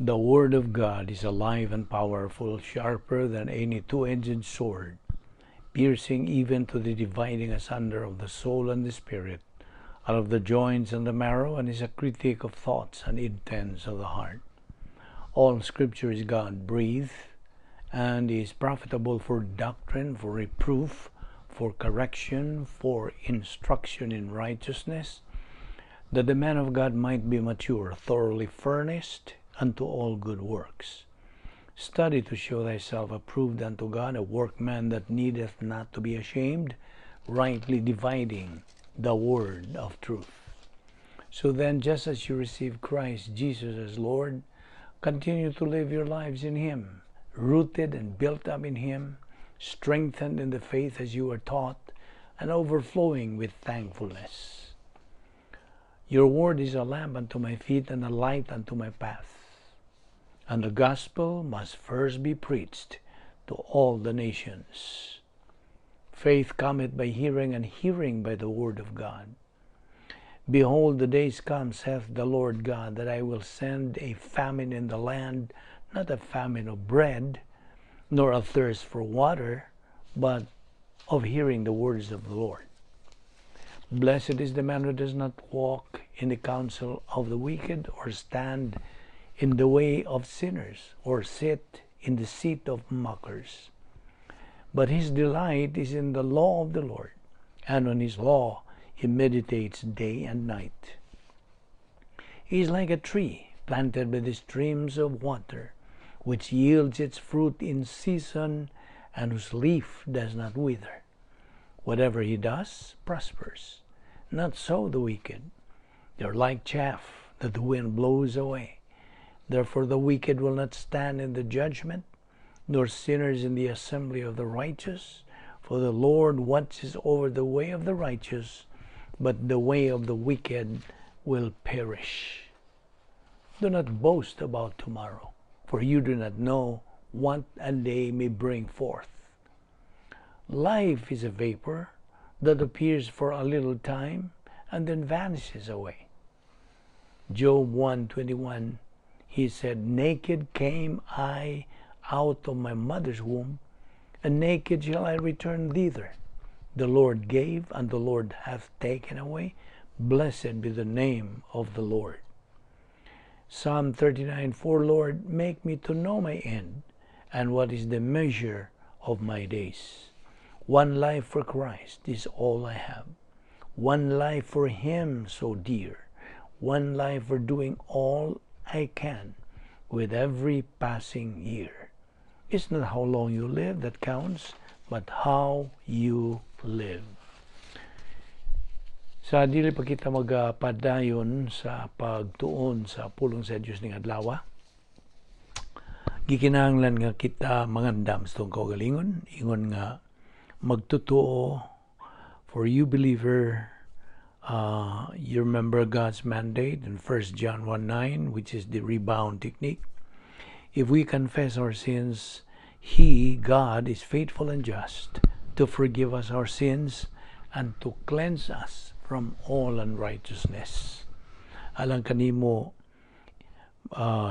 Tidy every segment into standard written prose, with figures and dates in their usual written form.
The Word of God is alive and powerful, sharper than any two-edged sword, piercing even to the dividing asunder of the soul and the spirit, out of the joints and the marrow, and is a critic of thoughts and intents of the heart. All Scripture is God-breathed and is profitable for doctrine, for reproof, for correction, for instruction in righteousness, that the man of God might be mature, thoroughly furnished unto all good works. Study to show thyself approved unto God, a workman that needeth not to be ashamed, rightly dividing the word of truth. So then, just as you receive Christ Jesus as Lord, continue to live your lives in Him, rooted and built up in Him, strengthened in the faith as you are taught, and overflowing with thankfulness. Your word is a lamp unto my feet and a light unto my path. And the gospel must first be preached to all the nations. Faith cometh by hearing, and hearing by the word of God. Behold, the days come, saith the Lord God, that I will send a famine in the land, not a famine of bread, nor a thirst for water, but of hearing the words of the Lord. Blessed is the man who does not walk in the counsel of the wicked, or stand in the way of sinners, or sit in the seat of mockers. But his delight is in the law of the Lord, and on his law he meditates day and night. He is like a tree planted by the streams of water, which yields its fruit in season, and whose leaf does not wither. Whatever he does prospers. Not so the wicked. They are like chaff that the wind blows away. Therefore the wicked will not stand in the judgment, nor sinners in the assembly of the righteous. For the Lord watches over the way of the righteous, but the way of the wicked will perish. Do not boast about tomorrow, for you do not know what a day may bring forth. Life is a vapor that appears for a little time and then vanishes away. Job 1:21, he said, "Naked came I out of my mother's womb, and naked shall I return thither. The Lord gave, and the Lord hath taken away. Blessed be the name of the Lord." Psalm 39:4, "Lord, make me to know my end, and what is the measure of my days. One life for Christ is all I have. One life for Him so dear. One life for doing all I can with every passing year." It's not how long you live that counts, but how you live. Sa dili pa kita magpadayon sa pagtuon sa pulong sa Dios ning adlaw, gikinahanglan nga kita mangandam sa atong kaugalingon, ingon nga magtotoo. For you believer, you remember God's mandate in 1 John 1:9, which is the rebound technique. If we confess our sins, He, God, is faithful and just to forgive us our sins and to cleanse us from all unrighteousness. Alang kanimo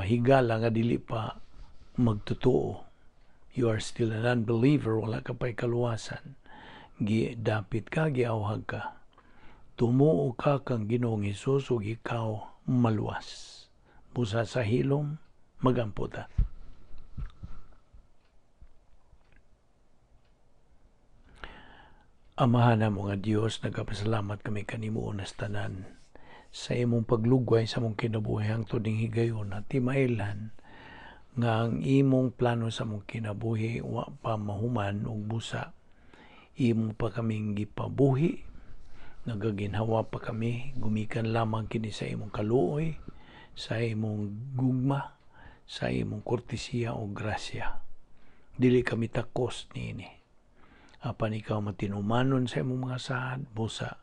higala nga dili pa magtotoo, you are still an unbeliever, wala ka pa'y kaluwasan, dapit ka, giawhag ka. Tumuo ka kang Ginoong Hesus ug ikaw maluwas. Busa sa hilom, magampo ta. Amahan namo nga Dios, nagapasalamat kami kanimo unas tanan sa imong paglugway sa among kinabuhi hangtod ning higayon, at timailhan nga ang imong plano sa among kinabuhi wa pa mahuman ug busa imo pa kaming gipabuhi, nagaginhawa pa kami, gumikan lamang kini sa imong kaluoy, sa imong gugma, sa imong kortesiya o grasya. Dili kami takos niini. Apan ikaw matinumanon sa imong mga saad, busa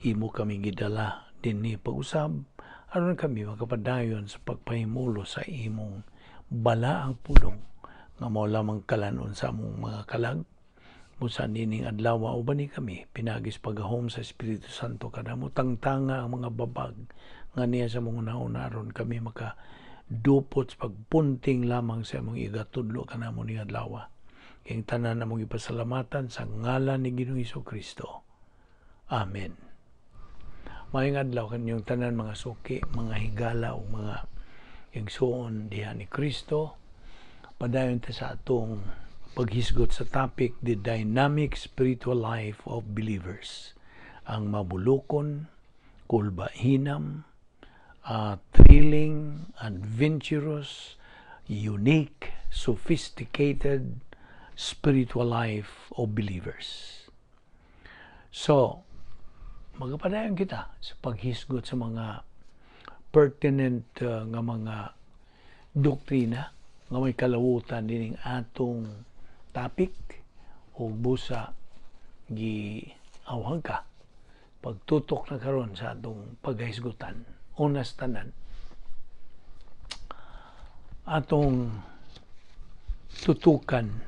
imo kami gidala dinhi pag-usab aron kami makapadayon sa pagpahimulo sa imong balaang pulong nga mao lamang kalanon sa among mga kalag. Busa nining adlaw uban ni kami pinagis paghahom sa Espiritu Santo kanamo, tangtanga ang mga babag nga niya sa among una-una aron kami maka Dupot sa pagpunting lamang sa imong igatudlo kanamo ning adlaw. Ing tanan namong ipasalamatan sa ngalan ni Ginoong Kristo. Amen. Maayong adlaw kaninyong tanan, mga suki, mga higala ug mga igsuon diha ni Kristo. Padayon ta sa atong paghisgot sa topic, "The Dynamic Spiritual Life of Believers." Ang mabulukon, kulbahinam, thrilling, adventurous, unique, sophisticated spiritual life of believers. So, magpadayon kita sa paghisgot sa mga pertinent nga mga doktrina nga may kalawutan dining atong topic o busa gi awhag ka pagtutok na karon sa atong paghisgutan. Unas tanan, atong tutukan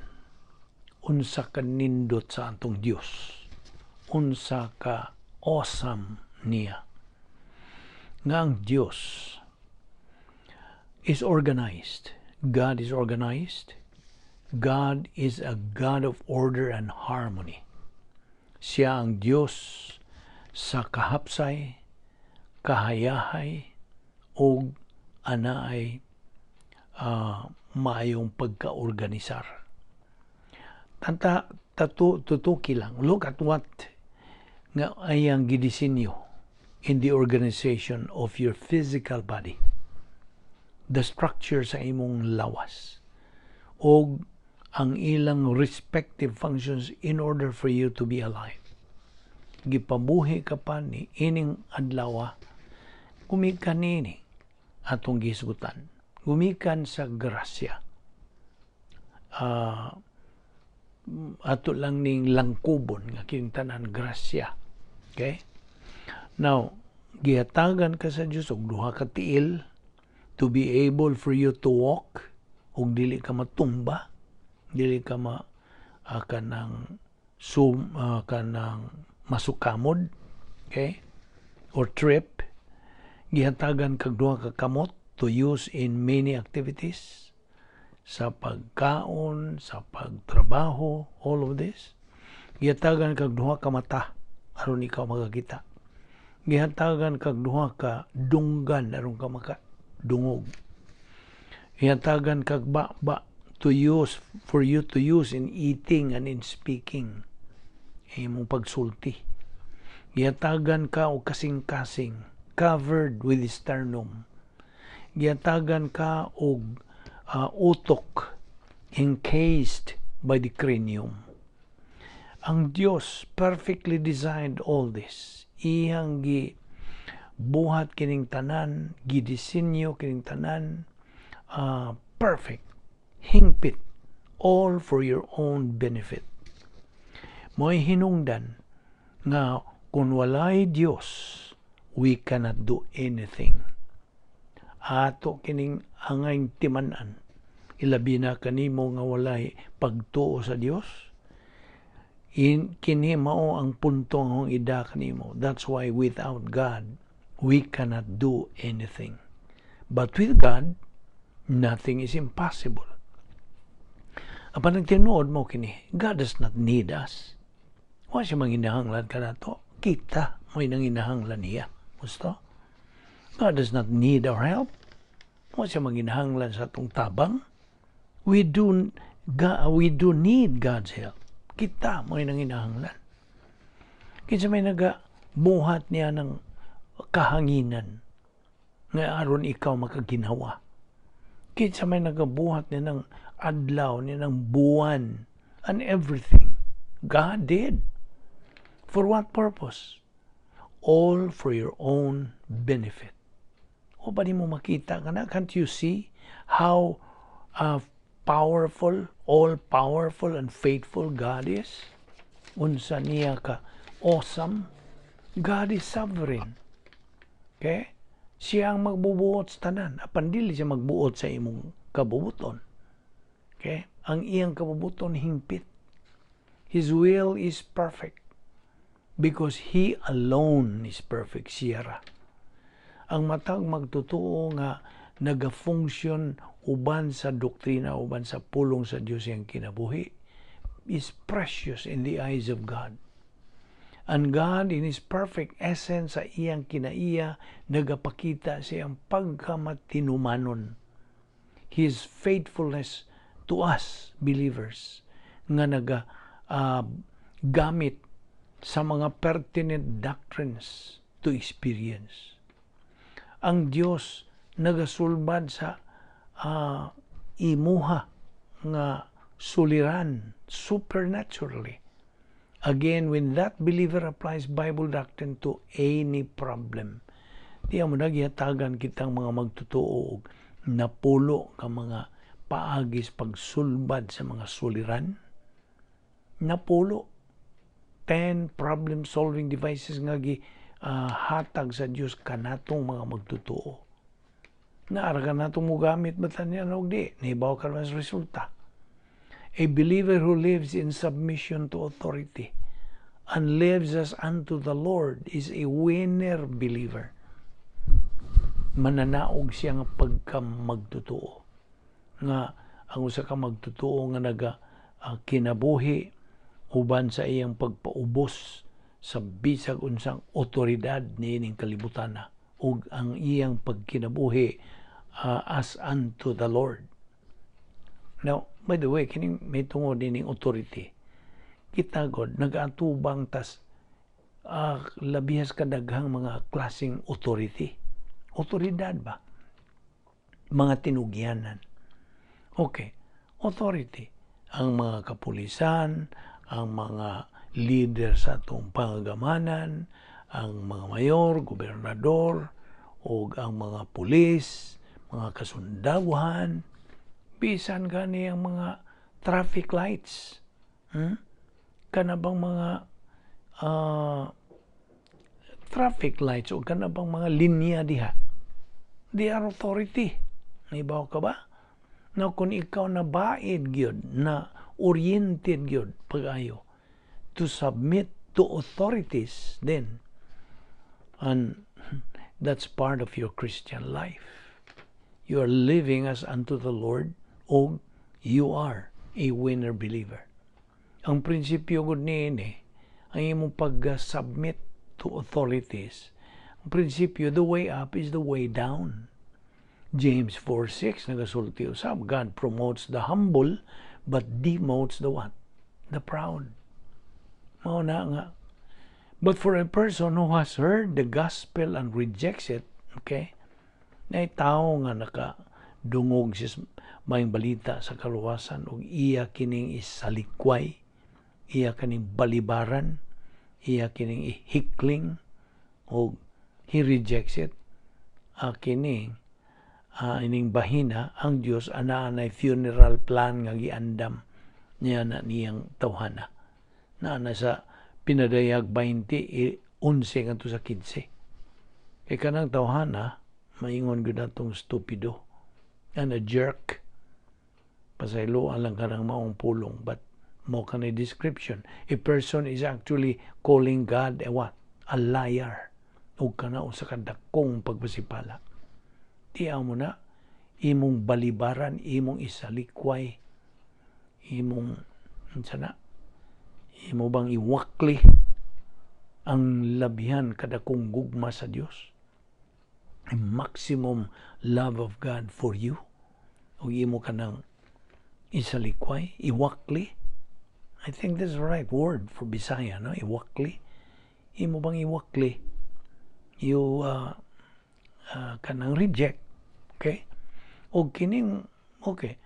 unsa ka nindot sa atong Dios, unsa ka awesome niya nga ang Dios is organized. God is organized. God is a God of order and harmony. Siya ang Dios sa kahapsay, kahayahay ug anaay maayong pagkaorganisar. Tanta tatu tutuki lang. Look at what nga ayang gidisenyo in the organization of your physical body. The structure sa imong lawas og ang ilang respective functions in order for you to be alive. Gipabuhi ka pa ni ining adlaw, gumikan niini atong gisgutan. Gumikan sa grasya. Ato lang ning langkubon nga kining tanan grasya. Okay? Now, gihatagan ka sa Dios og duha ka tiil to be able for you to walk ug dili ka matumba, dili ka ma kanang sum kanang masukamod, okay? Or trip. Gihatagan kag duha ka kamot to use in many activities, sa pagkaon, sa pagtrabaho, all of this. Gihatagan kag duha ka mata aron ikaw makakita. Gihatagan kag duha ka dunggan aron ka makadungog. Gihatagan kag ba to use for you to use in eating and in speaking. Imong pagsulti. Gihatagan ka og kasing-kasing covered with sternum. Gihatagan ka og utok encased by the cranium. Ang Dios perfectly designed all this. Iyang gi buhat kining tanan, gidisenyo kining tanan, perfect, hingpit, all for your own benefit. Mo'y hinungdan nga kung walay Dios, we cannot do anything. Ato kining angayng timan-an. Ilabi na kanimo nga walay pagtuo sa Dios. Kini mao ang punto nga ida kanimo. That's why without God, we cannot do anything. But with God, nothing is impossible. Apan ang tinuod mo kini, God does not need us. Wa siya manginahanglan kanato. Kita mo'y nanginahanglan niya. Gusto? God does not need our help. Wa siya manginahanglan sa atong tabang. We do need God's help. Kita mo'y nanginahanglan. Kinsa may nagabuhat niya ng kahanginan nga aron ikaw makaginhawa? Kinsa may nagabuhat niya ng adlaw, niya ng buwan, and everything? God did. For what purpose? All for your own benefit. O ba di mo makita ka na? Can't you see how powerful, all powerful and faithful God is? Unsa niya ka awesome? God is sovereign. Okay? Siya ang magbubuot sa tanan. Apan dili siya magbuot sa imong kabubuton. Okay? Ang iyang kabubuton hingpit. His will is perfect because He alone is perfect. Siya ra. Ang matag magtotoo nga Naga-function uban sa doktrina, uban sa pulong sa Dios iyang kinabuhi, is precious in the eyes of God. And God, in His perfect essence, sa iyang kinaiya, nagapakita sa iyang pagkamatinumanon. His faithfulness to us believers nga naga gamit sa mga pertinent doctrines to experience. Ang Dios nagasulbad sa imuha nga suliran supernaturally. Again, when that believer applies Bible doctrine to any problem, di mo nagyatagan kitang mga magtotoo og napulo ka mga paagis pagsulbad sa mga suliran. Napulo. 10 problem-solving devices nga gi hatag sa Dios kanatong mga magtotoo. Naara ka natong mugamit ba niya og di? Nahibaw ka naman sa resulta. A believer who lives in submission to authority and lives as unto the Lord is a winner believer. Mananaog siya nga pagka magtotoo. Nga ang usa ka magtotoo nga naga kinabuhi uban sa iyang pagpaubos sa bisag unsang otoridad niining kalibutan na ug ang iyang pagkinabuhi as unto the Lord. Now, by the way, kining may tungod dining authority. Kita god nagaatubang tas labihas kadaghang mga klaseng authority. Otoridad ba? Mga tinugyanan. Okay, authority. Ang mga kapulisan, ang mga leader sa atong pangagamanan, ang mga mayor, gobernador, o ang mga pulis, mga kasundawan, bisan gani ang mga traffic lights. Kana bang mga traffic lights o kana bang mga linya diha? They are authority. Naibaw ka ba? Na kung ikaw na baid gyud, na oriented gyud pag-ayo to submit to authorities, then and that's part of your Christian life. You are living as unto the Lord o you are a winner believer. Ang prinsipyo gud niini, ang imong pag-submit to authorities, ang prinsipyo, the way up is the way down. James 4:6 nagasulti usab, God promotes the humble but demotes the what? The proud. Mao na nga. But for a person who has heard the gospel and rejects it, okay, na tao nga nakadungog sa maayong balita sa kaluwasan ug iya kining isalikway, iya kining balibaran, iya kining ihikling, ug he rejects it, kining ining bahina, ang Dios anaa nay funeral plan nga giandam niya na niyang tawhana. Naa na sa Pinadayag 20, 11 ngadto sa 15. Kay kanang tawhana, maingon gyud natong stupido and a jerk. Pasayloan lang kanang maong pulong, but mo kanay description. A person is actually calling God a what? A liar. Ug kana usa ka dakong pagpasipala. Tiyaw mo na, imong balibaran, imong isalikway, imong, unsa na, imo bang iwakli ang labihan kadakong gugma sa Dios? A maximum love of God for you. O imo kanang isalikway, iwakli. I think that's the right word for Bisaya, no? Iwakli. Imo bang iwakli? You kanang reject. Okay? O kining, okay.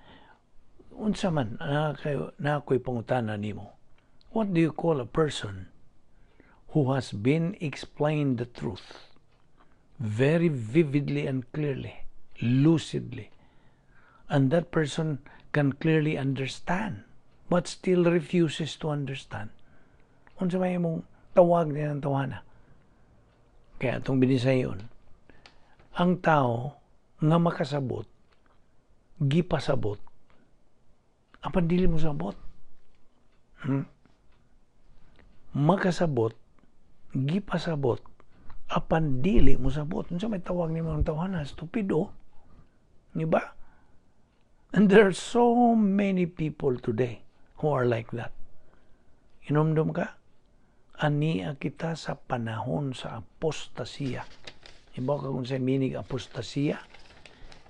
Unsa man, na kayo, na ako'y pangutana nimo. What do you call a person who has been explained the truth very vividly and clearly, lucidly, and that person can clearly understand, but still refuses to understand? Unsa may imong tawag niya ng tawana? Kaya itong binisayon, ang tao nga makasabot, gipasabot, apan dili mo sabot. Makasabot, gipasabot, apan dili mo sabot. Unsa may tawag nimo ng tawhana? Stupido. Di ba? And there are so many people today who are like that. Inomdom ka? Ania kita sa panahon sa apostasiya. Iba ka kung sa meaning apostasiya?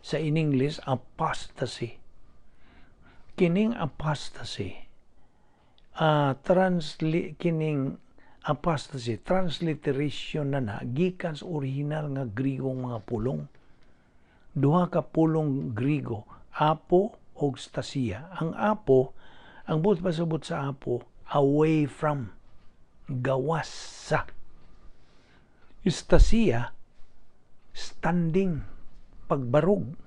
Sa in English, apostasy. Kining apostasy, kining apostasy, transliteration na na, gikan sa original nga Grigong mga pulong. Duha ka pulong Grigo, apo og stasia. Ang apo, ang buot pasabot sa apo, away from, gawas sa. Stasia, standing, pagbarog.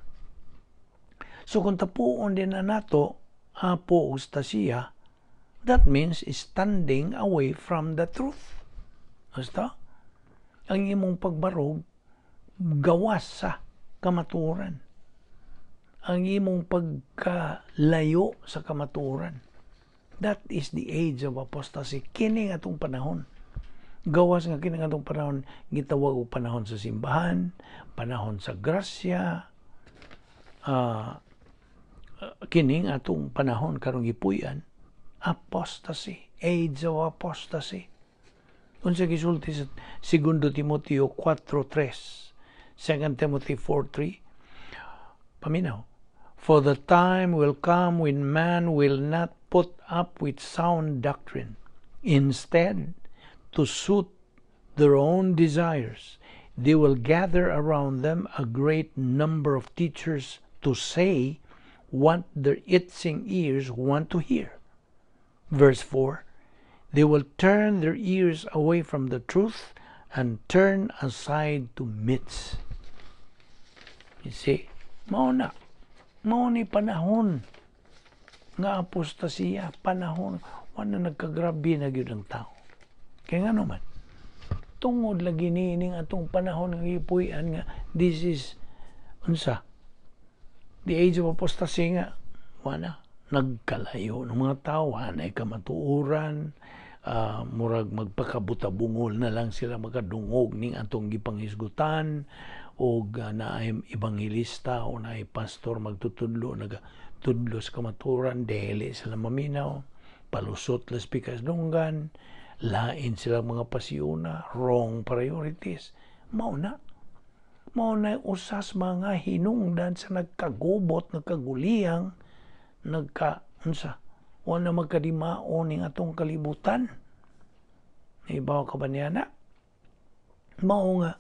So kung tapuon din na nato, apo og stasia, that means standing away from the truth. Basta, ang imong pagbarog, gawas sa kamatuoran. Ang imong pagkalayo sa kamatuoran. That is the age of apostasy. Kini atong panahon. Gawas nga kini atong panahon, gitawag og panahon sa simbahan, panahon sa grasya, kining atong panahon karong gipuy-an, apostasy, age of apostasy. Unsa gisulti sa 2 Timoteo 4:3, 2 Timothy 4:3? Paminaw. "For the time will come when man will not put up with sound doctrine. Instead, to suit their own desires, they will gather around them a great number of teachers to say what their itching ears want to hear." Verse 4: "They will turn their ears away from the truth and turn aside to myths." You see, mao na. Mao ni panahon nga apostasiya, panahon wala nagkagrabe na gyud ang tao. Kaya nga naman, tungod lagi niining atong panahon nga gipuy-an nga this is unsa, the age of apostasy nga wala nagkalayo ng mga tao, anay kamatuoran, murag magpakabutabungol na lang sila makadungog ning atong gipanghisgutan og naay ebanghelista o naay pastor magtutudlo, nagatudlo sa kamatuoran, dili sila maminaw, palusot las pikas dunggan, lain sila mga pasiyona, wrong priorities. Mao na usas mga hinungdan sa nagkagubot, nagkaguliyang, nagka unsa, wala magkadimao ning atong kalibutan. Naibaw ka ba niya na? Mao nga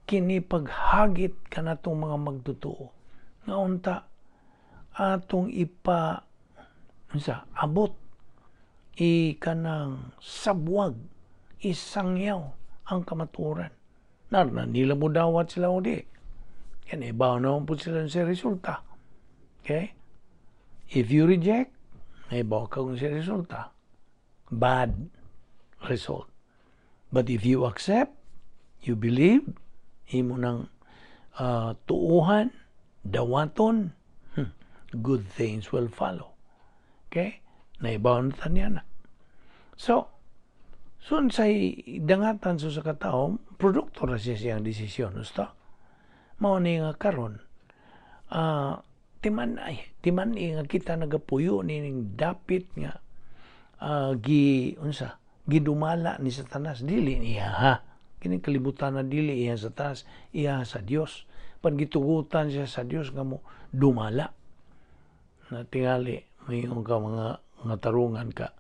kini paghagit kanatong mga magtotoo nga unta atong ipa unsa, abot i kanang sabwag, isangyaw ang kamatuoran. Narna nila mo dawat sila o di. Yan, ibaw na po sila sa resulta. Okay? If you reject, naibaw ka kung sa resulta. Bad result. But if you accept, you believe, imo nang tuuhan, dawaton, good things will follow. Okay? Naibaw na ta niya na. So, unsay dangatan so sa katao, produkto ra siya siyang desisyon. Gusto? Mao ni nga karon, timan ay timan nga kita nagapuyo nining dapit nga gi unsa, gidumala ni Satanas. Dili niya ha, kining kalibutan na dili iya Satanas, iya sa Dios, pan gitugutan siya sa Dios nga mo dumala na. Tingali mayon ka mga nga tarungan ka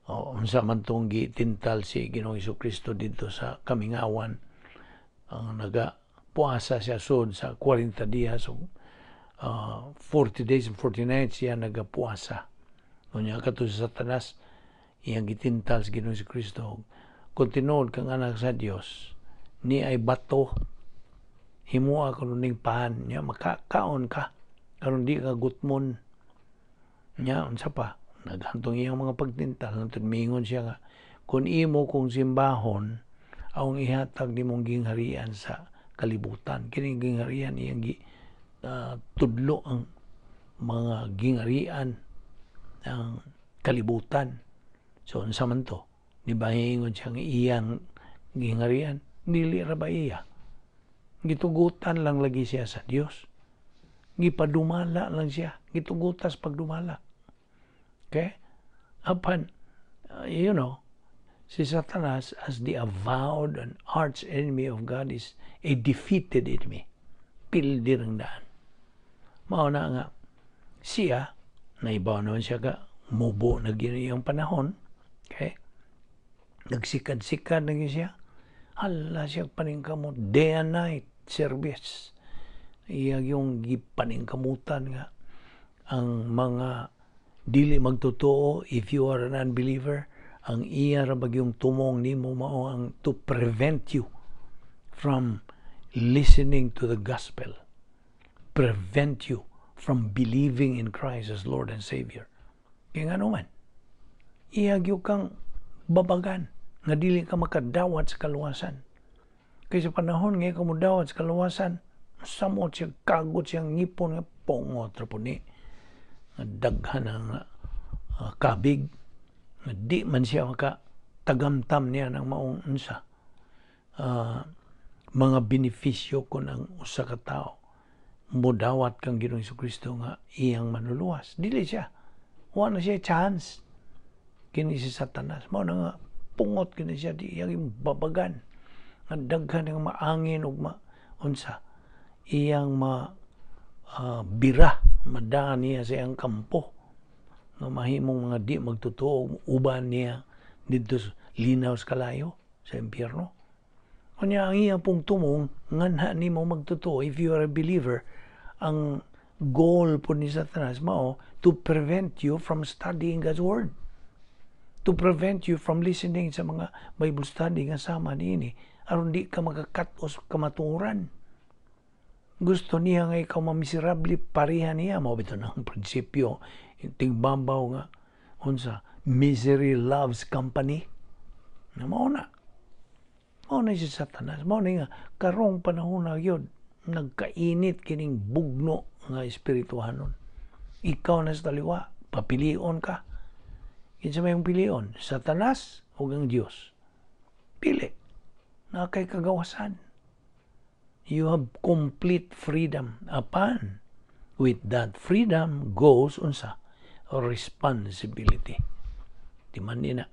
o unsa man tong gitintal si Ginoong Kristo didto sa kamingawan, ang naga puasa siya sud sa 40 dias o 40 days and 40 nights siya nagapuasa. Unya kato sa Satanas, iyang gitintal sa Ginoong Kristo, "Kung tinuod kang anak sa Dios, ni ay bato himua kuno ning pan nya makakaon ka karon di ka gutmon." Nya unsa pa naghantong iyang mga pagtintal, hantod mingon siya nga, "Kung imo kong simbahon, akong ihatag nimong gingharian sa kalibutan." Kining gingharian iyang gi tudlo ang mga gingharian ang kalibutan. So unsa man to, di ba ingon siya nga iyang gingharian? Dili ra ba iya? Gitugutan lang lagi siya sa Dios. Gipadumala lang siya. Gitugutas pagdumala. Okay? Apan, si Satanas as the avowed and arch enemy of God is a defeated enemy. Pildi rang daan. Mao na nga, siya, naibaw naman siya ka, mubo na gini yung panahon. Okay? Nagsikad-sikad na siya. Hala siya paningkamot. Day and night service. Iya yung gipaningkamutan nga ang mga dili magtotoo. If you are an unbeliever, ang iya ra yung tumong nimo mao ang to prevent you from listening to the gospel, prevent you from believing in Christ as Lord and Savior. Kaya nga naman, iya gyud kang babagan nga dili ka makadawat sa kaluwasan. Kay sa panahon nga ka modawat sa kaluwasan, samot siya, kagot siyang ngipon nga pongot ra po ni. Nga daghan ang kabig nga di man siya maka tagamtam niya ng maong unsa mga benepisyo kon ang usa ka tawo modawat kang Ginoong Kristo nga iyang manluluwas. Dili siya. Wa na siya chance. Kini si Satanas. Mao na nga pungot kini siya, di iyang babagan. Nga daghan nga maangin ug ma unsa iyang ma bira, madaan niya sa iyang kampo nga mahimong mga di magtotoo uban niya didto sa linaw sa kalayo sa impyerno. Unya ang iya pong tumong nganha nimo magtotoo if you are a believer, ang goal po ni Satanas mao to prevent you from studying God's Word, to prevent you from listening sa mga Bible study nga sama niini aron di ka makakat-os kamatuoran. Gusto niya nga ikaw mamiserable pareha niya. Mao bitaw ng prinsipyo tingbabaw nga unsa, misery loves company. Na mao na. Mao na si Satanas. Mao na nga karong panahon na gyud nagkainit kining bugno nga espirituhanon. Ikaw na sa taliwa, papilion ka. Kinsa may pilion? Satanas o ang Dios? Pili. Na kay kagawasan. You have complete freedom. Apan, with that freedom goes unsa? Responsibility. Di man ni na.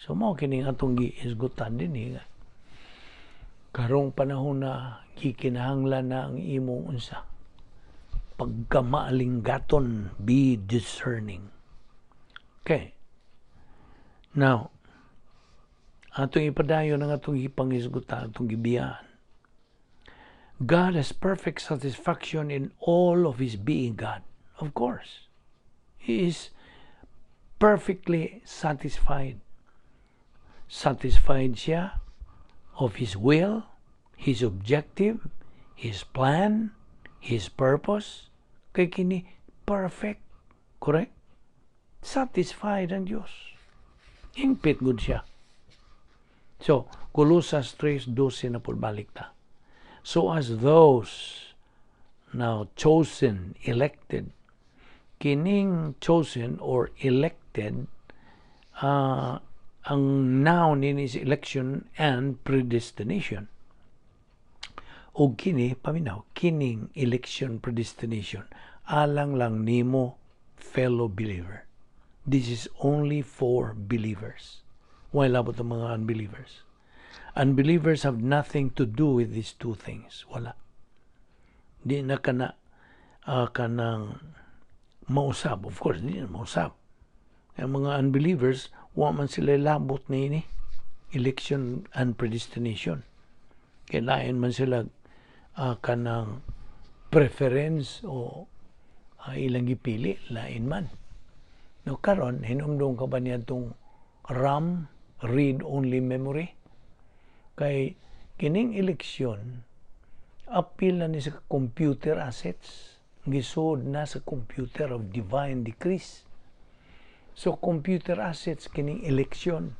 So mao kini atong gihisgutan din eh, nga karong panahon na gikinahanglan na ang imong unsa, pagkamaalinggaton, be discerning. Okay. Now, atong ipadayon ang atong ipanghisgutan, atong gibiyaan. God has perfect satisfaction in all of His being God. Of course. He is perfectly satisfied. Satisfied siya of His will, His objective, His plan, His purpose. Kay kini perfect. Correct? Satisfied ang Diyos. Hingpit gud siya. So, Colosas 3:12 na po, balik ta. So as those now chosen, elected, kining chosen or elected, ang noun in is election and predestination. O kini, paminaw, kining election, predestination, alang lang nimo, fellow believer. This is only for believers. Why labot ang mga unbelievers? Unbelievers have nothing to do with these two things. Wala. Di na kana kanang mausab. Of course, di na mausab. Ang mga unbelievers, wa man sila labot ni ini election and predestination. Kailangan man sila kanang preference o ilang gipili, lain man. No, karon hinumdum ka ba niya itong RAM, read only memory? Kay kining eleksyon apil na ni sa computer assets, gisod na sa computer of divine decrees. So computer assets kining eleksyon,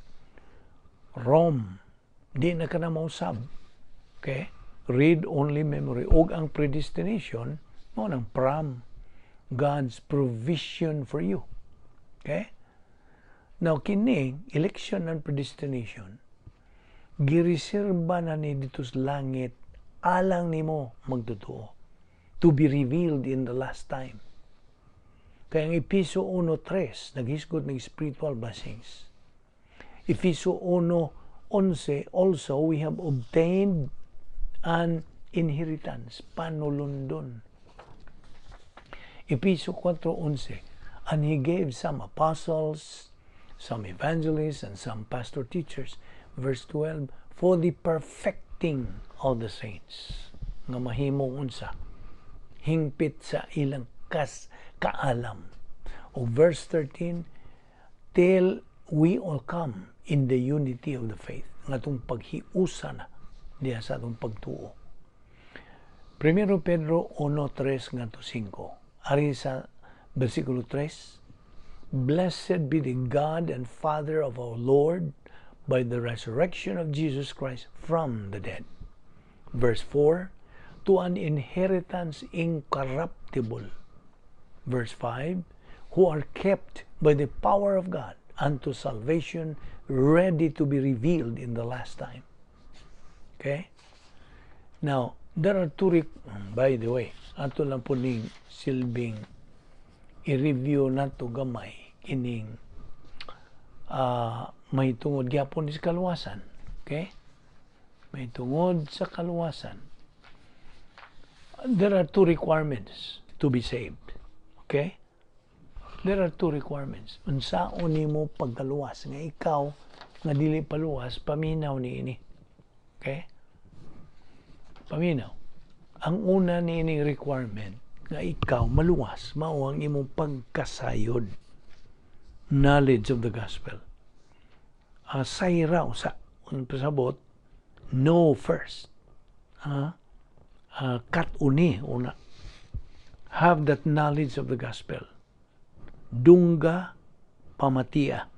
ROM, di na ka na mausab. Okay? Read only memory. Ug ang predestination mao nang PRAM, God's provision for you. Okay? Now, kini election and predestination, gireserba na ni dito sa langit alang nimo magtotoo. to be revealed in the last time. Kaya ang Epeso 1:3, naghisgot ng spiritual blessings. Efeso 1:11, also we have obtained an inheritance, panulundon. Epeso 4:11, and He gave some apostles, some evangelists, and some pastor teachers. Verse 12, for the perfecting of the saints. Nga mahimong unsa? Hingpit sa ilang kas kaalam. O verse 13, till we all come in the unity of the faith. Nga atong paghiusa na diha sa atong pagtuo. Primero Pedro 1:3 ngadto 5. Ari sa versikulo 3, "Blessed be the God and Father of our Lord by the resurrection of Jesus Christ from the dead." Verse 4, "To an inheritance incorruptible." Verse 5, "Who are kept by the power of God unto salvation ready to be revealed in the last time." Okay? Now, there are two, by the way, ato lang po ning silbing i-review nato gamay kining may tungod gyapon sa kaluwasan. Okay? May tungod sa kaluwasan. There are two requirements to be saved. Okay? There are two requirements. Unsaon nimo pagkaluwas nga ikaw nga dili paluwas, paminaw niini. Okay? Paminaw. Ang una niining requirement nga ikaw maluwas mao ang imong pagkasayod, knowledge of the gospel. Sayra usa ang pasabot, know first. Kat-uni una. Have that knowledge of the gospel. Dungga, pamatia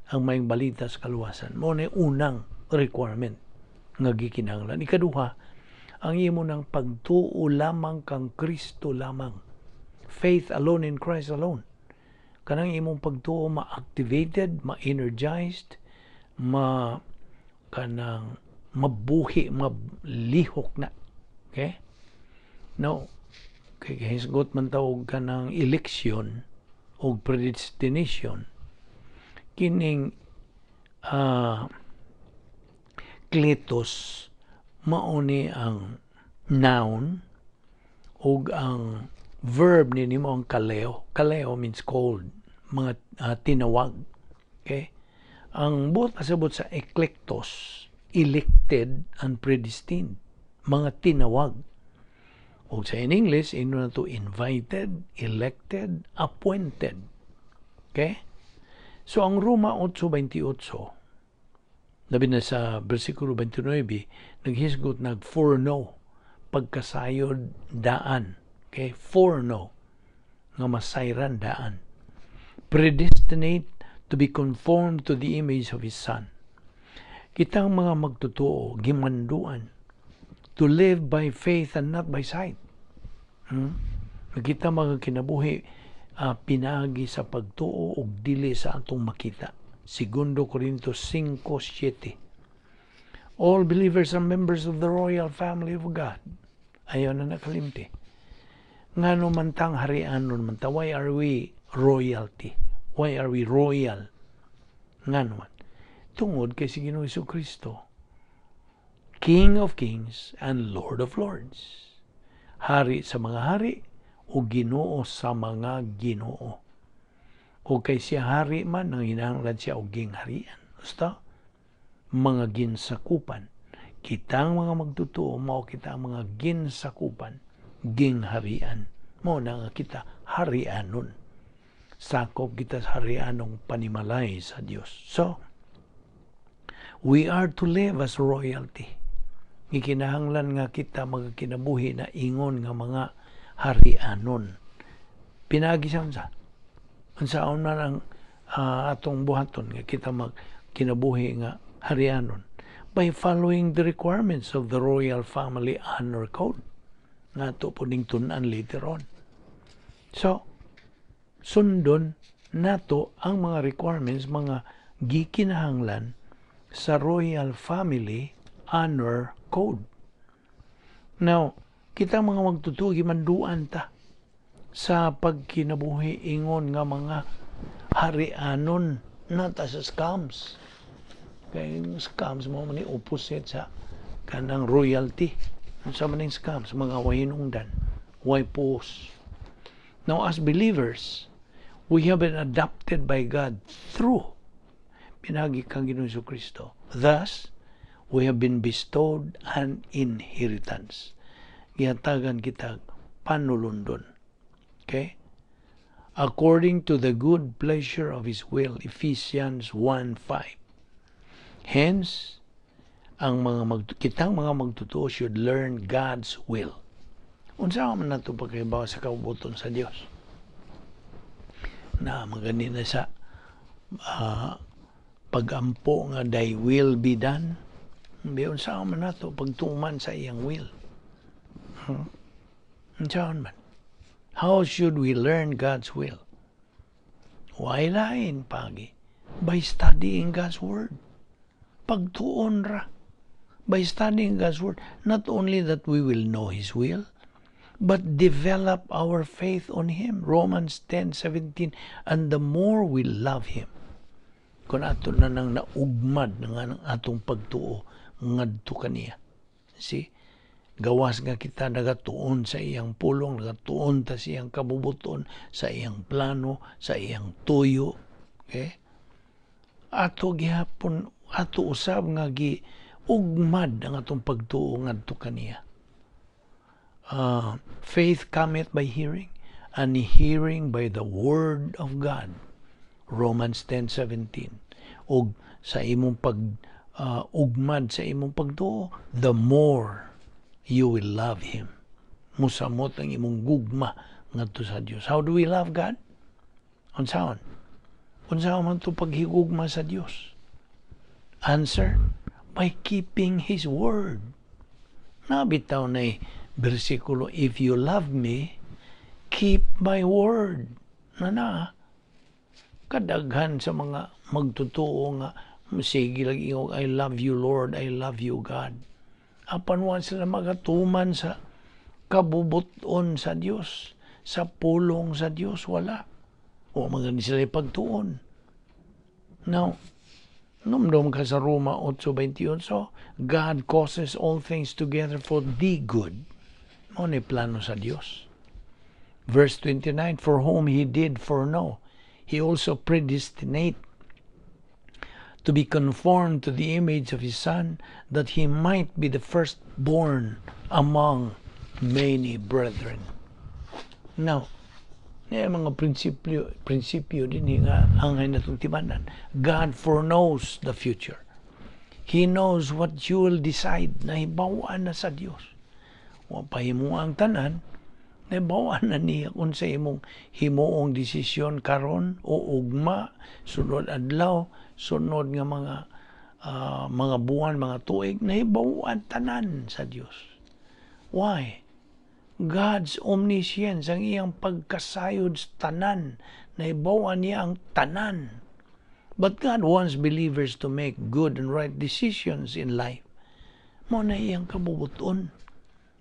ang maayong balita sa kaluwasan. Mao na unang requirement nga gikinahanglan. Ikaduha, ang imo ng pagtuo lamang kang Kristo lamang. Faith alone in Christ alone. Kanang imong pagtuo ma-activated, ma-energized, ma kanang mabuhi, malihok na. Okay? No, kay hisgot man ta og kanang election o predestination, kining kletos mao ni ang noun ug ang verb ni nimo ang kaleo. Kaleo means called, mga tinawag. Okay? Ang buot pasabot sa eklektos, elected and predestined, mga tinawag. O sa in English, ino na to invited, elected, appointed. Okay? So ang Roma 8:28, labi na sa versikulo 29, naghisgot nag foreknow, pagkasayod daan. Okay? Foreknow, nga masayran daan. Predestinate to be conformed to the image of His Son. Kitang mga magtotoo, gimanduan to live by faith and not by sight. Kita mga kinabuhi pinaagi sa pagtuo ug dili sa atong makita. Segundo Corintios 5:7. All believers are members of the royal family of God. Ayaw na nakalimti. Ngano man tang harianon man ta, why are we royalty? Why are we royal? Ngano man? Tungod kay si Ginoong Kristo, King of Kings and Lord of Lords. Hari sa mga hari o Ginoo sa mga ginoo. O kay siya hari man, nang hinahanglan siya og gingharian. Basta, mga ginsakupan. Kitang mga magtotoo, mao kita ang mga ginsakupan, gingharian. Mao na nga kita harianon. Sakop kita sa harianong panimalay sa Dios. So, we are to live as royalty. Gikinahanglan nga kita magkinabuhi na ingon nga mga harianon. Pinaagi sa unsa? Unsaon man ang atong buhaton nga kita magkinabuhi nga harianon? By following the requirements of the Royal Family Honor Code. Nga ato po ning tun-an later on. So, sundon nato ang mga requirements, mga gikinahanglan sa Royal Family Honor Code. Now, Kita mga magtotoo, gimanduan ta sa pagkinabuhi ingon nga mga harianon na ta sa scums. Kay scums mao man ni opposite sa kanang royalty. Unsa man ning scums? Mga way hinungdan, way puos. Now, as believers, we have been adopted by God through pinaagi kang Ginoong Kristo. Thus, we have been bestowed an inheritance. Gihatagan kita panulundon. Okay? According to the good pleasure of His will, Ephesians 1:5. Hence, ang mga mag, kitang mga magtotoo should learn God's will. Unsa man nato pagkahibaw sa kaubuton sa Dios? Na magani na sa pagampo nga "Thy will be done." Bi unsa man nato pagtuman sa iyang will? Huh? Unsa man? How should we learn God's will? Way lain pagi? By studying God's Word. Pagtuon ra. By studying God's Word, not only that we will know His will, but develop our faith on Him. Romans 10:17. And the more we love Him, kung ato na nang naugmad nga ang atong pagtuo ngadto kaniya. See? Gawas nga kita nagatuon sa iyang pulong, nagatuon ta sa iyang kabubuton, sa iyang plano, sa iyang tuyo. Okay? Ato gihapon, ato usab nga gi ugmad ang atong pagtuo ngadto kaniya. Faith cometh by hearing, and hearing by the word of God. Romans 10:17. Og sa imong pag ugmad sa imong pagtuo, the more you will love Him. Musamot ang imong gugma ngadto sa Dios. How do we love God? Unsaon? Unsaon man to paghigugma sa Dios? Answer, by keeping His word. Nabitaw na bersikulo, "If you love me, keep my word." Na na, kadaghan sa mga magtotoo nga sige lang ingog, "I love you, Lord, I love you, God." Apan wa sila magatuman sa kabubuton sa Dios, sa pulong sa Dios, wala. O mga sila pagtuon. Now, numdum ka sa Roma 8:28, God causes all things together for the good. Mao ni plano sa Dios. Verse 29, for whom He did foreknow, He also predestinate to be conformed to the image of His Son, that He might be the firstborn among many brethren. Now, niya mga prinsipyo din nga angay natong timanan. God foreknows the future. He knows what you will decide. Nahibawan na sa Dios. Wa pa himo ang tanan, nahibawan na niya kung sa imong himuong desisyon karon o ugma, sunod adlaw, sunod nga mga buwan, mga tuig, nahibawan tanan sa Dios. Why? God's omniscience, ang iyang pagkasayod sa tanan, nahibawan niya ang tanan. But God wants believers to make good and right decisions in life. Mao na iyang kabubuton.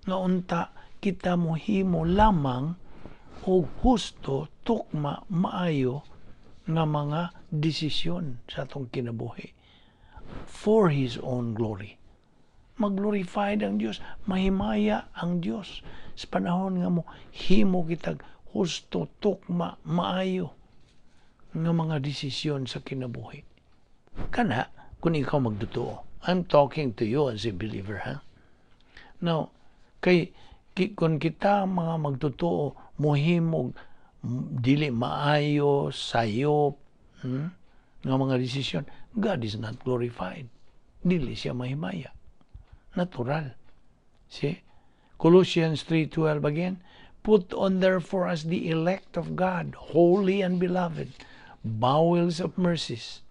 Nga unta kita mohimo lamang og husto, tukma, maayo nga mga desisyon sa atong kinabuhi for His own glory. Mag-glorified ang Dios, mahimaya ang Dios sa panahon nga mo himo kitag husto, tukma, maayo nga mga desisyon sa kinabuhi. Kana, kung ikaw magtotoo. I'm talking to you as a believer, ha? Now, kay kung kita mga magtotoo mohimog dili maayo, sayop, nga mga desisyon, God is not glorified. Dili siya mahimaya. Natural. See? Colossians 3:12 again, "Put on therefore as the elect of God, holy and beloved, bowels of mercies,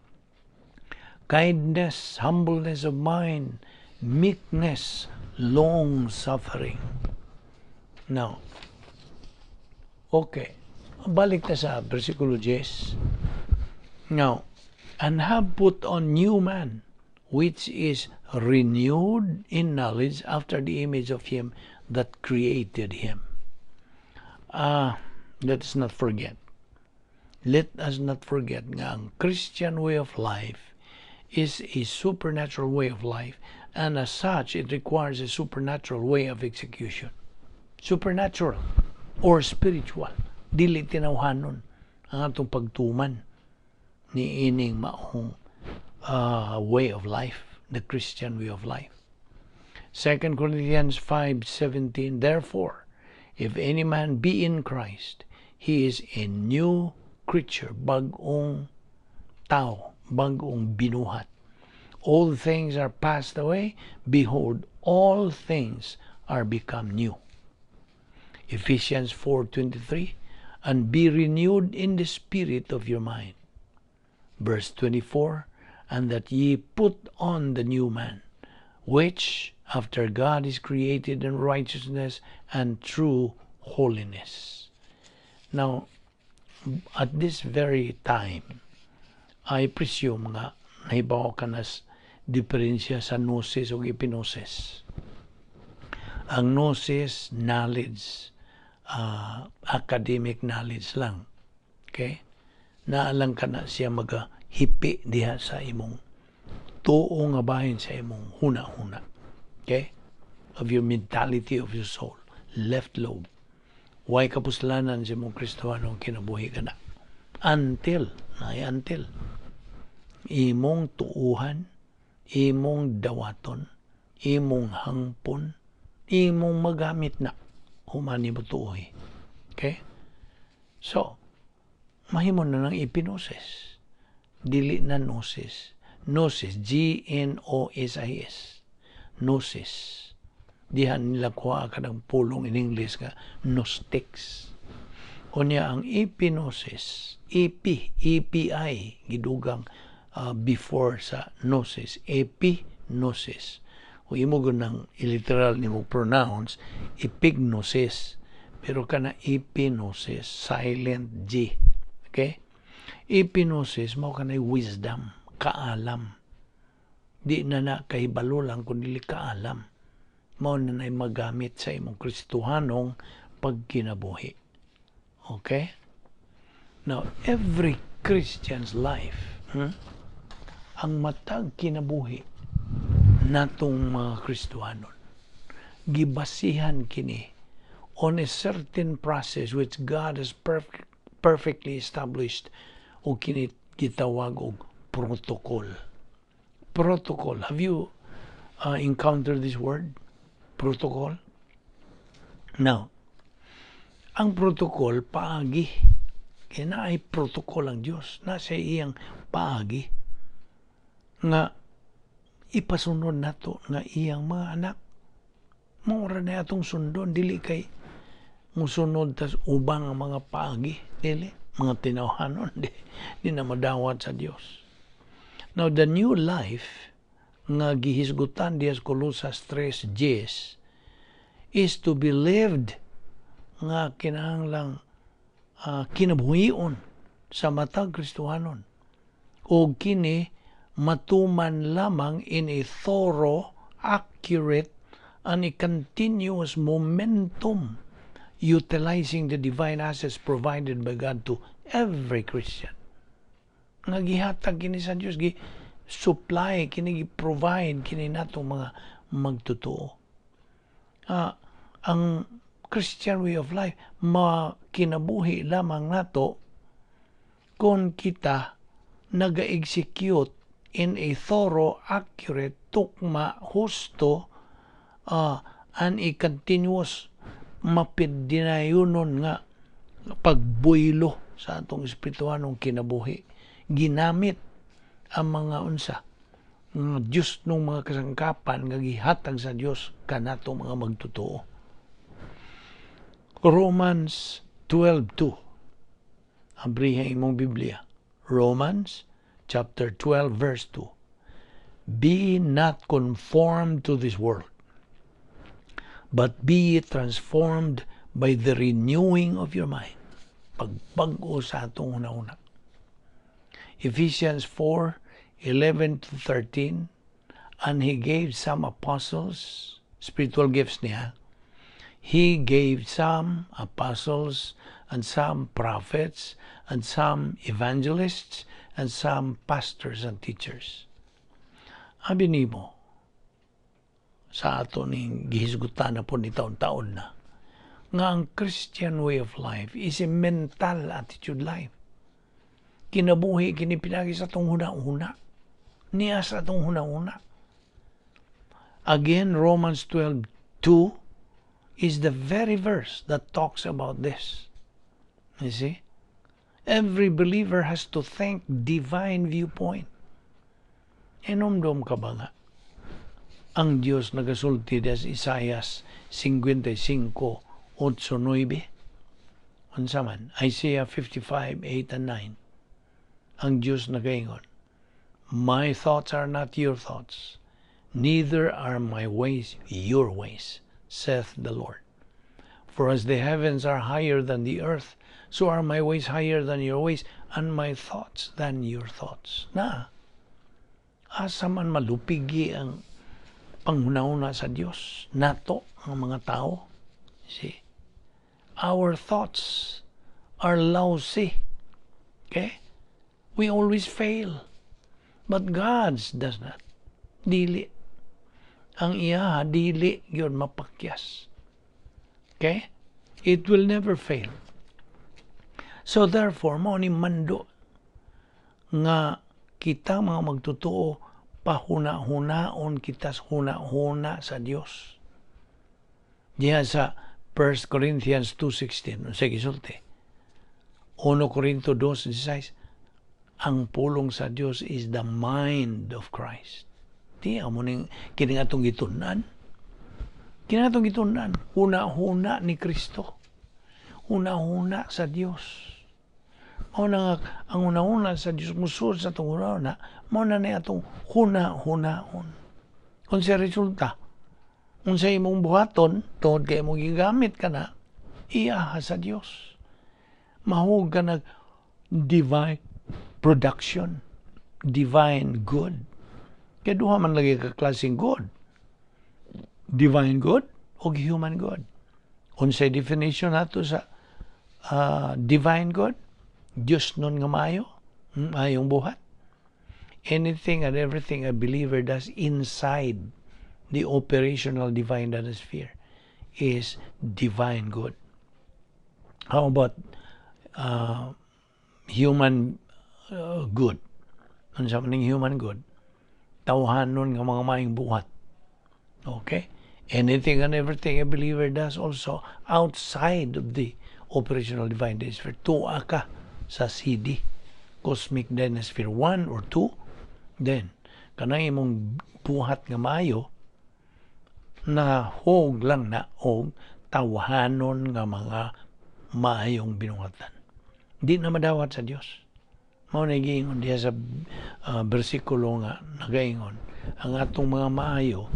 kindness, humbleness of mind, meekness, long suffering." Now, okay. Balik ta sa versikulo 10. Now, "And have put on new man, which is renewed in knowledge after the image of Him that created him. Let us not forget. Let us not forget nga ang Christian way of life is a supernatural way of life, and as such, it requires a supernatural way of execution. Supernatural or spiritual. Dili tinawhanon ang atong pagtuman ni ining maong way of life, the Christian way of life. 2 Corinthians 5:17: "Therefore, if any man be in Christ, he is a new creature," bag-ong tao, bag-ong binuhat. "All things are passed away, behold, all things are become new." Ephesians 4:23: "And be renewed in the spirit of your mind." Verse 24: "And that ye put on the new man, which after God is created in righteousness and true holiness." Now, at this very time, I presume nga nahibaw ka na diferensya sa gnosis o epignosis. Ang gnosis, knowledge, academic knowledge lang. Okay? Naa lang ka na siya magahipi diha sa imong tuo nga bahin sa imong huna-huna. Okay? Of your mentality, of your soul. Left lobe. Way kapuslanan sa imong Kristohanong kinabuhi ka na. Until, na until, imong tuuhan, imong dawaton, imong hangpon, imong magamit na human nimo tuohi. Okay? So, mahimo na ng epignosis. Dili na gnosis. Gnosis, gnosis. Gnosis. Diha nila kuha kanang pulong in English nga Gnostics. Unya ang epignosis, epi, EPI, gidugang before sa gnosis, epignosis. O imo nang literal nimo pronounce, epignosis. Pero kana epignosis, silent G. Okay? Epignosis mao kanay wisdom, kaalam. Di na na kahibalo lang kun dili kaalam. Mao na na'y magamit sa imong Kristohanong pagkinabuhi. Okay? Now, every Christian's life, ang matag kinabuhi natong mga Kristohanon, gibasihan kini on a certain process which God has perfectly established o kini gitawag og protocol. Protocol. Have you encountered this word? Protocol? Now, ang protocol, paagi. Kaya naay protocol ang Diyos. Nasa iyang paagi nga ipasunod nato nga iyang mga anak. Mura na atong sundon, dili kay musunod tas ubang ang mga paagi, dili mga tinawhanon, di na madawat sa Dios. Now, the new life nga gihisgutan diha sa Colosas 3:10 is to be lived nga kinahanglang kinabuhion sa matag Kristohanon o kini matuman lamang in a thorough, accurate, and a continuous momentum utilizing the divine assets provided by God to every Christian. Nga gihatag kini sa Dios, gi supply kini, gi provide kini natong mga magtotoo. Ang Christian way of life makinabuhi lamang nato kung kita naga-execute in a thorough, accurate, tukma, husto, and a continuous mapidinayunon nga pagbuylo sa atong espirituhanong kinabuhi. Ginamit ang mga unsa nga Diyos nung mga kasangkapan nga gihatag sa Dios kanato mga magtotoo. Romans 12:2. Abriha imong Biblia. Romans chapter 12 verse 2. "Be not conformed to this world, but be ye transformed by the renewing of your mind." Pagbag-o sa atong una-una. Ephesians 4:11 to 13: "And he gave some apostles," spiritual gifts niya, He gave some apostles and some prophets and some evangelists and some pastors and teachers. Abi nimo sa ato ning gihisgutan na po ni taon-taon na nga ang Christian way of life is a mental attitude life. Kinabuhi kini pinagi sa atong huna-huna. Niya sa atong huna-huna. Again, Romans 12:2 is the very verse that talks about this. You see? Every believer has to think divine viewpoint. Inomdom ka ba nga ang Diyos nagasulti des Isaias 55, 8, 9? Unsa man? Isaiah 55, 8 and 9. Ang Diyos nagaingon, "My thoughts are not your thoughts, neither are my ways your ways, saith the Lord. For as the heavens are higher than the earth, so are my ways higher than your ways, and my thoughts than your thoughts." Na, asa man malupigi ang panghunahuna sa Dios nato ang mga tao. See? Our thoughts are lousy. Okay? We always fail. But God's does not. Dili. Ang iya, dili yun mapakyas. Okay? It will never fail. So therefore, mao ni mando nga kita mga magtotoo pahuna-hunaon kita sa huna-huna sa Dios. Diya sa 1 Corinthians 2:16, unsay gisulti? 1 Corinto 2:16, ang pulong sa Dios is the mind of Christ. Di amo ning kining atong gitun-an. Kini atong gitun-an, huna-huna ni Kristo. Huna-huna sa Dios. Mao na nga ang huna-huna sa Dios musud sa atong huna-huna, mao na ni atong huna-hunaon. Unsa resulta? Unsa imong buhaton tungod kay imong gigamit ka na iya sa Dios. Mahug ka nag divine production, divine good. Kay duha man lagi ka klaseng good. Divine good o human good. Unsay definition nato sa divine good? Diyos nun nga maayo, maayong buhat. Anything and everything a believer does inside the operational divine sphere is divine good. How about human good? Unsa man human good? Tawhanon nga mga maayong buhat. Okay? Anything and everything a believer does also outside of the operational divine sphere. Tuwa ka sa CD, Cosmic Dynasphere 1 or 2, then kanang imong buhat nga maayo na hog lang na og tawhanon nga mga maayong binuhatan. Di na madawat sa Dios. Mao na giingon diha sa bersikulo nga nagaingon ang atong mga maayo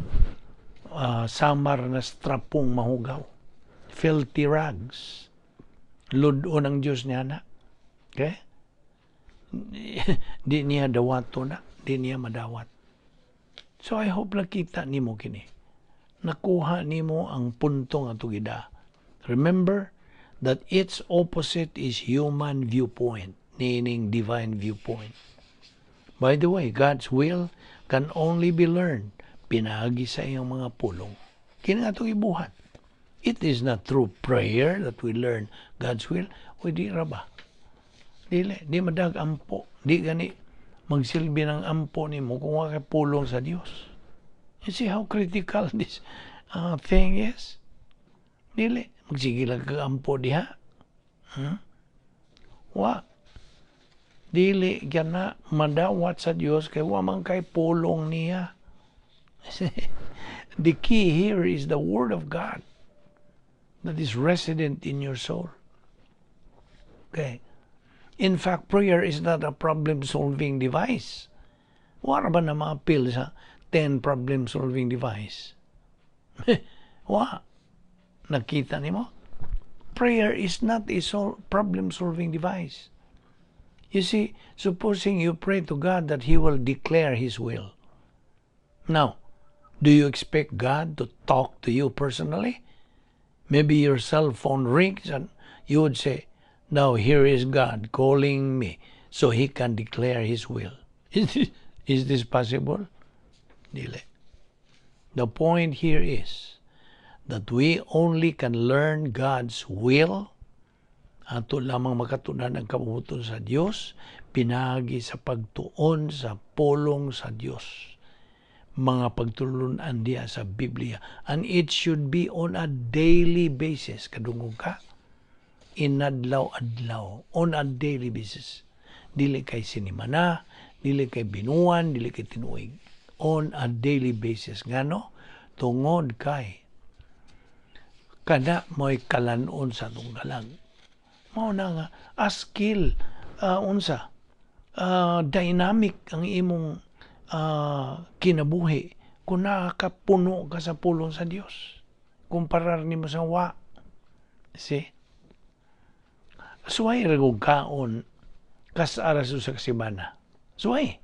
samar na strapong mahugaw. Filthy rags. Lud-on ang Dios niya na. Okay? Di niya dawato na. Di niya madawat. So I hope nakita nimo kini. Nakuha nimo ang punto nga tugida. Remember that its opposite is human viewpoint, meaning divine viewpoint. By the way, God's will can only be learned pinaagi sa iyang mga pulong. Kini nga itong ibuhat. It is not through prayer that we learn God's will. O di ra ba? Dili, di madag ampo. Di gani magsilbi ng ampo nimo kung wa kay pulong sa Dios. You see how critical this thing is? Dili, magsige lang kag ampo diha. Wa. Dili na madawat sa Dios kay wa man kay pulong niya. The key here is the Word of God that is resident in your soul. Okay. In fact, prayer is not a problem-solving device. Wala ba na maapil sa 10 problem-solving device? Wa. Nakita nimo? Prayer is not a problem-solving device. You see, supposing you pray to God that He will declare His will. Now, do you expect God to talk to you personally? Maybe your cell phone rings and you would say, "Now here is God calling me so He can declare His will." Is this possible? Dili. The point here is that we only can learn God's will, ato lamang makatunan ang kabubut-on sa Dios, pinaagi sa pagtuon sa pulong sa Dios. Mga pagtulunan diya sa Biblia. And it should be on a daily basis. Kadungog ka? Inadlaw-adlaw. On a daily basis. Dili kay sinimana, dili kay binuan, dili kay tinuig. On a daily basis. Ngano? Tungod kay kana mo'y kalanon sa atong kalag. Mao na nga a skill, unsa dynamic ang imong kinabuhi kung nakakapuno ka sa pulong sa Dios kumparar nimo sa wa. See, suway ra kog kaon kas ara sa semana. Suway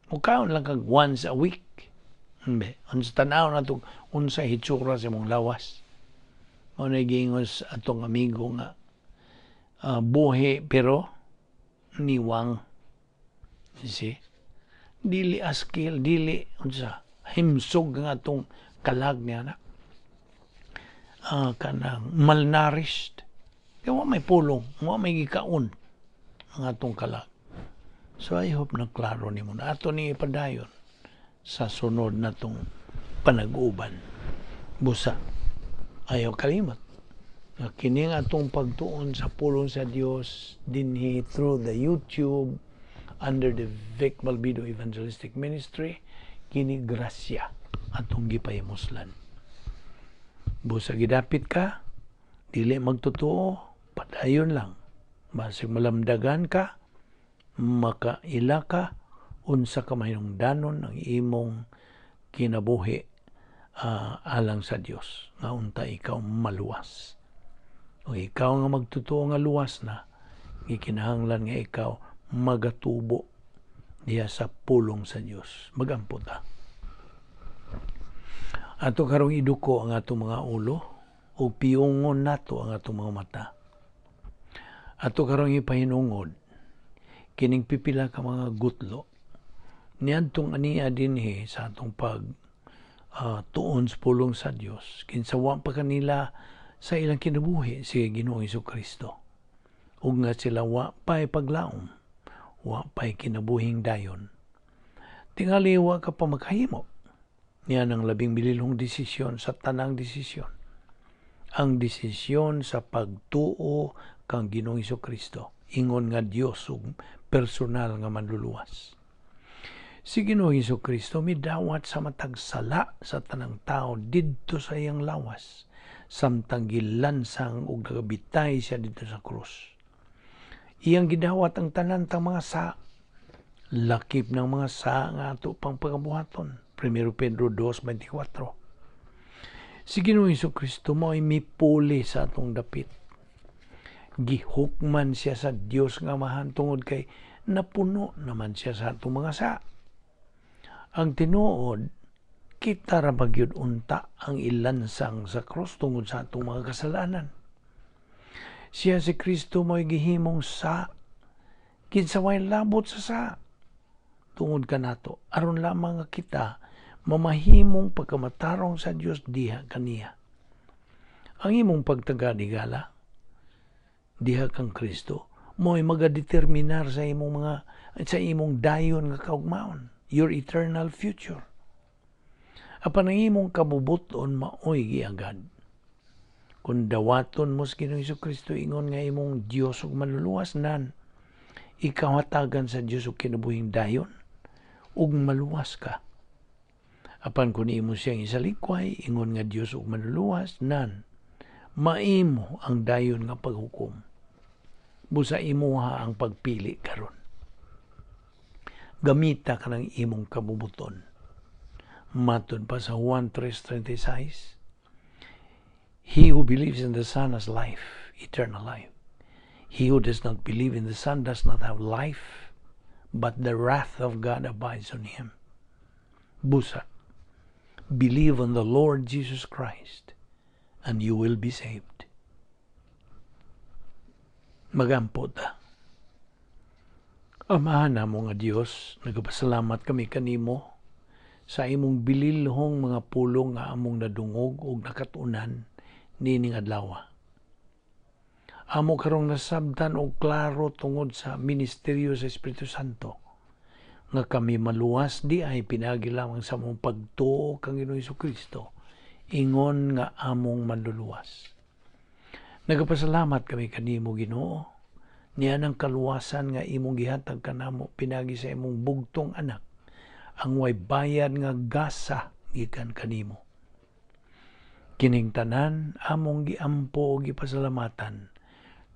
mo kaon lang kag once a week. Mbe, unsa tan-aw nato unsa hitsura sa imong lawas. Mao na giingon sa atong amigo nga buhi pero niwang. You see? Dili askil, dili unsa himsog nga atong kalag niya na. Kanang malnourished. Kaya wa may pulong, wa may gikaon ang atong kalag. So I hope na klaro nimo na ato ni ipadayon sa sunod na tong panag-uban. Busa, ayaw kalimot nga kini nga atong pagtuon sa pulong sa Dios dinhi through the YouTube under the Vic Malbido Evangelistic Ministry, kini grasya atong gipahimuslan. Busa gidapit ka, dili magtotoo, padayon lang. Basig malamdagan ka, makaila ka, unsa ka mahinungdanon ang imong kinabuhi alang sa Dios nga unta ikaw maluwas. O ikaw nga magtotoo nga luwas na, gikinahanglan nga ikaw magatubo diya sa pulong sa Dios. Magampo ta. Ato karong iduko ang atong mga ulo o piyungon nato ang atong mga mata. Ato karong ipahinungod kining pipila ka mga gutlo niadtong ania dinhi sa atong pag tuon sa pulong sa Dios, kinsa wa pa kanila sa ilang kinabuhi si Ginoong Kristo ug nga sila wa pa'y paglaom, wa pa'y kinabuhing dayon. Tingali wa ka pa makahimo niya ang labing bililhong desisyon sa tanang desisyon, ang desisyon sa pagtuo kang Ginoong Kristo ingon nga Dios ug personal nga manluluwas. Si Ginoong Kristo midawat sa matag sala sa tanang tao didto sa iyang lawas samtang gilansang ug nagabitay siya didto sa krus. Iyang gidawat ang tanan tang mga sa, lakip ng mga sa nga ato pang pagabuhaton. 1 Pedro 2:24. Si Ginoong Kristo mo'y mipuli sa atong dapit. Gihukman siya sa Dios nga Amahan tungod kay napuno naman siya sa atong mga sa. Ang tinuod, kita ra magyud unta ang ilansang sa krus tungod sa atong mga kasalanan. Siya si Kristo mo'y gihimong sa, kinsa way labot sa sa tungod kanato, aron lamang nga kita mamahimong pagkamatarong sa Dios diha kaniya. Ang imong pagtaga-higala diha kang Kristo mo'y magadeterminar sa imong mga sa imong dayon nga kaugmaon, your eternal future. Apan ang imong kabubuton maoy giagad. Kung dawaton mo sa Ginoong Kristo ingon nga imong Dios ug manluluwas, nan ikaw hatagan sa Dios og kinabuhing dayon ug maluwas ka. Apan kung imo siyang isalikway ingon nga Dios ug manluluwas, nan maimo ang dayon nga paghukom. Busa imuha ang pagpili karon. Gamita ka ng imong kabubuton. Matod pa sa Juan 3:36, "He who believes in the Son has life, eternal life. He who does not believe in the Son does not have life, but the wrath of God abides on him." Busa, believe on the Lord Jesus Christ. and you will be saved. Magampo ta. Amahan namo nga Dios, nagapasalamat kami kanimo sa imong bililhong mga pulong nga among nadungog ug nakatunan niining adlaw. Amo karong nasabtan og klaro tungod sa ministeryo sa Espiritu Santo nga kami maluwas diay pinaagi lamang sa among pagtuo kang Ginoong Kristo ingon nga among manluluwas. Nagapasalamat kami kanimo, Ginoo, niya ng kaluwasan nga imong gihatag kanamo pinaagi sa imong bugtong anak, ang way bayad nga gasa gikan kanimo. Kining tanan among giampo ug gipasalamatan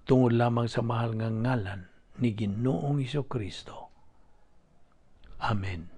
tungod lamang sa mahal nga ngalan ni Ginoong Kristo. Amen.